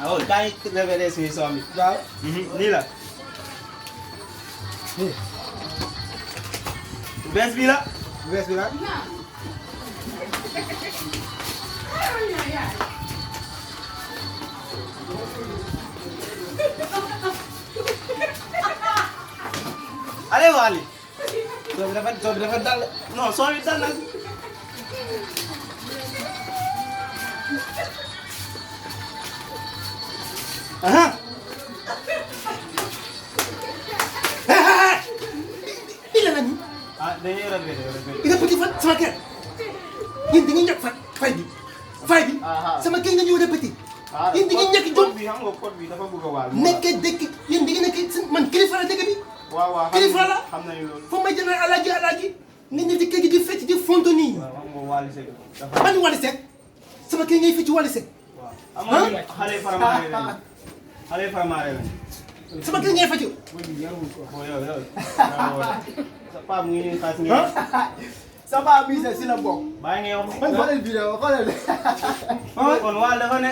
ah oui kaay révélé suñu soom bi. waaw. nii la. bees bi la. bees bi la. allez Waly. soo bi dafa dal. non soo bi dal na. aha. lii la ñu. ah dañuy révélé. il est petit fan sama kër. yéen da ngeen ñàkk fay bi. fay bi. sama kër nga ñëw répété. yéen da ngeen ñàkk jom. bi xam nga code bi dafa bëgg a waal. nekkee dëkk yéen da ngeen nekk man kilifa la dëkk bi. waaw waaw kilifa la. xam nañu loolu. foo may jëlee alaaji nga ñëw ci kër gi di fecc di fonto nii. waaw xam nga Waly Seck dafa. ban Waly Seck sama kër ngay fecc Waly Seck. waaw amoon nañu xale yu faramaare lañu. xale yu faramaare lañu. sama kër ngay fecc. oh yow. sa paa mu ngi nii xaas ngeen. sa paa bii si la bokk. bàyyi nga yow. man xoolal vidéo xoolal. kon Waly dafa ne.